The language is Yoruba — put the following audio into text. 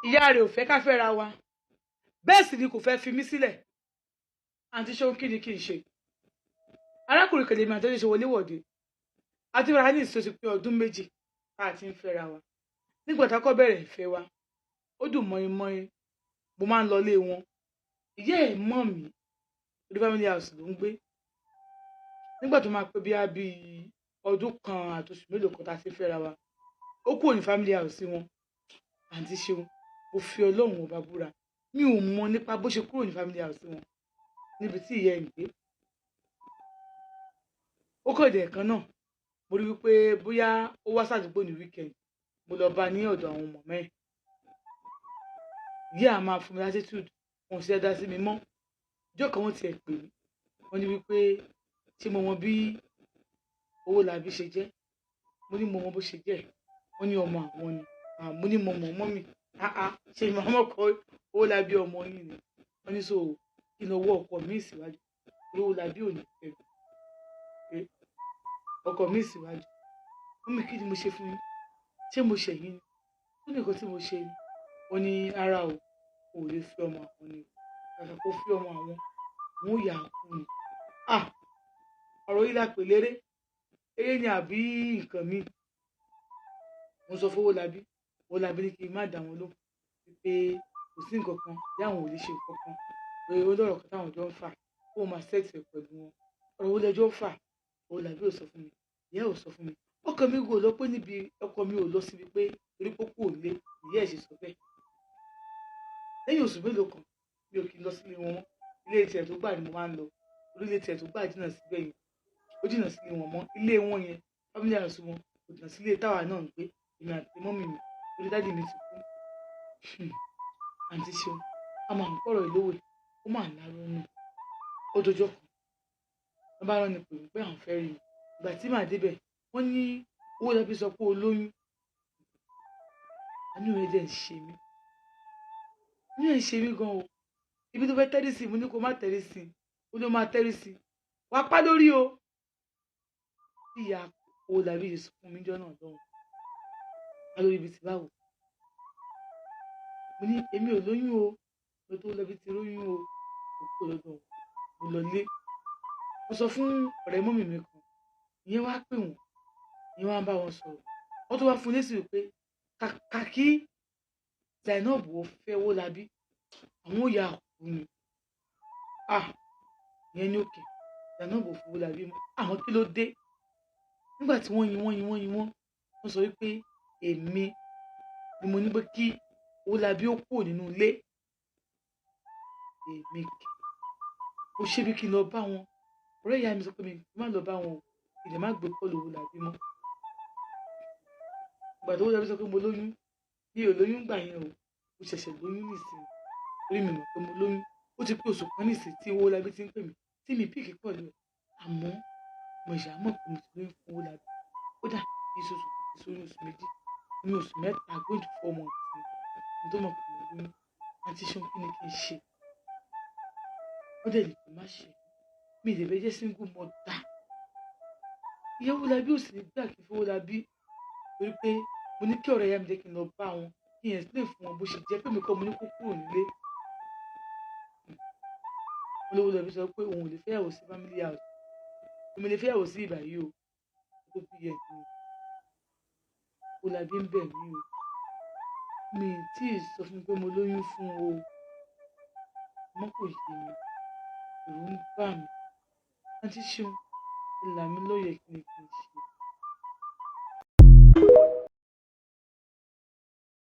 Ìyá rẹ̀ ò fẹ́ ká fẹ́ra wa, bẹ́ẹ̀ sì ni kò fẹ́ fi mí sílẹ̀. Àǹtí ṣé kí ni kí n ṣe? Arákùnrin kèlèmí àti ṣe wọléwọ̀de àti fẹ́ra ní ìsọsí pé ọdún 2 tá a ti ń fẹ́ra wa. Nígbà tá a kọ́ bẹ̀rẹ̀ ìfẹ́ wa, ó dùn mọ́in-mọ́in. Mo máa ń lọ ilé wọn, ìyá ẹ̀ mọ̀ mí, orí family house ló ń gbé. Nígbà tó máa pé bí i ọdún kan àti oṣù mélòó kan tá a ti fẹ́ra wa, ó kúrò ní family house wọn. Àǹtí ṣeun, mo fi Ọlọ́run Ọba búra, mi ò mọ nípa bó ṣe kúrò ní family house wọn níbi tí ìyá ẹ̀ ń gbé. Ó kàn dé kan náà, mo rí wípé bóyá ó wá sàdúgbò ní weekend, mo lọ bá ní ọ̀dọ̀ àwọn mọ̀mọ́ ẹ̀. Ìyá a máa fún mi attitude, wọn ò sì dá sí mi mọ́. Ọjọ́ kan, wọ́n tiẹ̀ pè mí, wọ́n ní wípé ṣé mo mọ bí Owólabí ṣe jẹ́? Mo ní mo mọ bó ṣe jẹ́. Wọ́n ní ọmọ àwọn ni. Mo ní mo mọ̀ mọ́ mi, ṣe ìmọ̀ ọmọ kọ Owólabí ọmọ yín ni. Wọ́n ní so kí n lọ wọ́ ọkọ mi síwájú, Owólabí ò ní fẹ́ mi pé ọkọ mi síwájú. Wọ́n mi, kí ni mo ṣe fún yín? Ṣé mo ṣẹ̀yìn ni? Ó ní nǹkan tí mo ṣe ni. Ó ní ara o ò lè fi ọmọ àwọn ni, kàkà kó fi ọmọ àwọn, wọn ò yà á kú ni. Ọ̀rọ̀ yìí la pè léré eré ni àbí nǹkan míì? Mo sọ fún Owólabí, Owólabí ní kí n má dá wọn lóhùn, wípé kò sí nǹkan kan bí àwọn ò lè ṣe nǹkan kan, pé ó lọ́rọ̀ kan táwọn jọ ń fà, kó máa settle ẹ̀ pẹ̀lú wọn. Ọ̀rọ̀ wo lẹjọ́ ń fà? Owólabí ò sọ fún mi, ìyá ò sọ fún mi. Ọkàn mi kò lọ pé níbi ọkọ mi ò lọ síbi pé torí pé kò lé ìyá ẹ̀ ṣe sọ bẹ́ẹ̀. Lẹ́yìn oṣù mélòó kan, mi ò kí ń lọ sílé wọn mọ́. Ilé tiẹ̀ tó gbà ni mo máa ń lọ. Orí ilé tiẹ̀ tó gbà jìnnà síbẹ̀ yẹn, ó jìnnà sílé wọn mọ́. Ilé wọn yẹn, family house wọn, kò jìnnà sílé táwa náà ń gbé, èmi àti mummy mi, torí daddy mi ti kú. Àǹtí ṣeun, a máa ń kọ̀rọ̀ ìlówè, ó máa ń láró nù. Ó dọjọ́ kan, wọ́n bá rán ni pè mí pé àwọn fẹ́ rí mi. Ìgbà tí màá débẹ̀, wọ́n ní Owólabí sọ pé ó lóyún. Àánú rẹ̀ dẹ̀ ń ṣe mí, inú ẹ̀ ń ṣe mí gan o. Ibi tó fẹ́ tẹ́rí sí, mo ní kó má tẹ́rí sí, ó ló máa tẹ́rí sí, wàá pa lórí o. Bí ìyá Owólabí yìí sọ fún mi jọ́ náà lọ́hùn, pa lórí ibi tí báwo? Mo ní èmi ò lóyún o, mo tó Owólabí ti lóyún o. Mo kúrò lọ́dọ̀ wọn, mo lọ lé. Mo sọ fún ọ̀rẹ́ mummy mi kan, ìyẹn wá pè wọ́n, ìyẹn wá ń bá wọn sọ̀rọ̀. Wọ́n tó wá fún lésì wípé kàkà kí Zainab ò fẹ́ Owólabí, àwọn ò yà kú ni. Ah, ìyẹn ní òkè Zainab ò fẹ́ Owólabí mọ́. Àwọn kí ló dé? Nígbà tí wọ́n yin wọ́n yin wọ́n yin wọ́n, wọ́n sọ wípé èmi ni mo ní pé kí Owólabí ó kúrò nínú ilé. Èmi kì ó ṣe bí kí n lọ bá wọn. Ọ̀rẹ́ ìyá mi sọ pé mi má lọ bá wọn o, ilẹ̀ má gbé call Owólabí mọ́. Ìgbà tó Owólabí sọ pé mo lóyún, mi ò lóyún gbà yẹn o. Mo ṣẹ̀ṣẹ̀ lóyún nísìnyí, torí mi mọ̀ pé mo lóyún. Ó ti pé oṣù kan nísìnyí tí Owólabí ti ń pè mí tí mi pick call ẹ̀, àmọ́ mo ṣà mọ̀ pé mo ti lóyún fún Owólabí. Kódà kì í ṣe oṣù kan, kì í ṣe oṣù 2, ní oṣù 3, going to 4 months ni kí n tó mọ̀ pé mo lóyún. Àǹtí ṣeun, kí ni kí n ṣe? Wọ́n dẹ̀ lè pè má ṣe mi ìdè fẹ́ jẹ́ single mother. Ìyá Owólabí ò sì ní gbà kí n fẹ́ Owólabí, torí pé mo ní kí ọ̀rẹ́ ìyá mi jẹ́ kí n lọ bá wọn, kí n explain fún wọn bó ṣe jẹ́ pé mi kọ́ mo ní kó kúrò nílé. Wọ́n lówó Owólabí sọ pé òun ò lè fẹ́yàwó sí family house, èmi lè fẹ́yàwó sí ìbà yìí o. Tó bí ẹ̀ ní Owólabí ń bẹ̀ mí o, mi ì tí ì sọ fún mi pé mo lóyún fún o mọ́. Kò yé mi, ẹ̀rù ń bà mí. Àǹtí ṣeun, ẹ là mí lóye, kí ni kí n ṣe?